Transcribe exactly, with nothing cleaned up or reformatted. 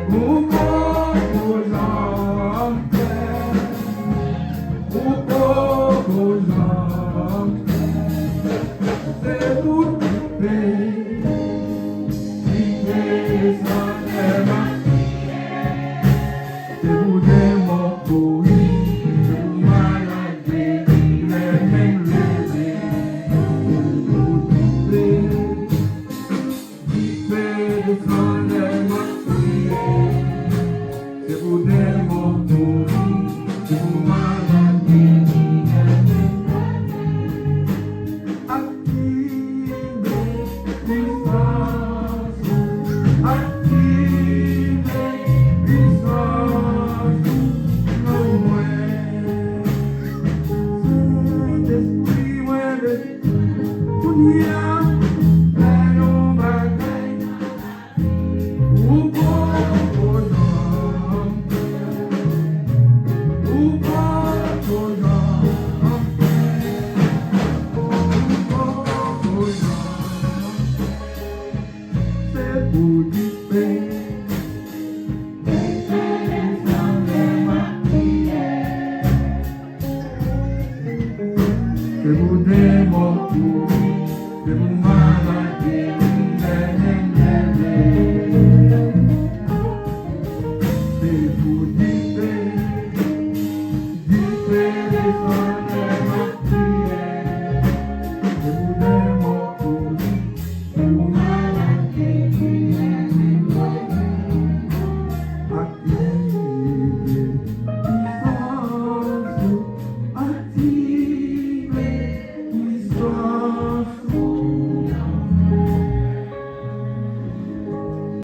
Ou poko janm fè, ou poko janm fè. Se pou dife, dife san lè m ap kriye. Se pou demon kouri, se pou malad geri, lè men m leve. Se pou dife, dife desann lè m ap kriye. Se pou demon kouri, se pou malad geri, lè men m leve. Aktive pisans ou, aktive pisans ou nan mwen. Sentespri mwen, kounye a, fè yon bagay. Ou poko janm fè. Ou poko janm fè. Ou poko janm fè. Se pou dife. Dife desann lè m ap kriye. Se pou demon kouri, se pou malad geri, lè men m leve. Se pou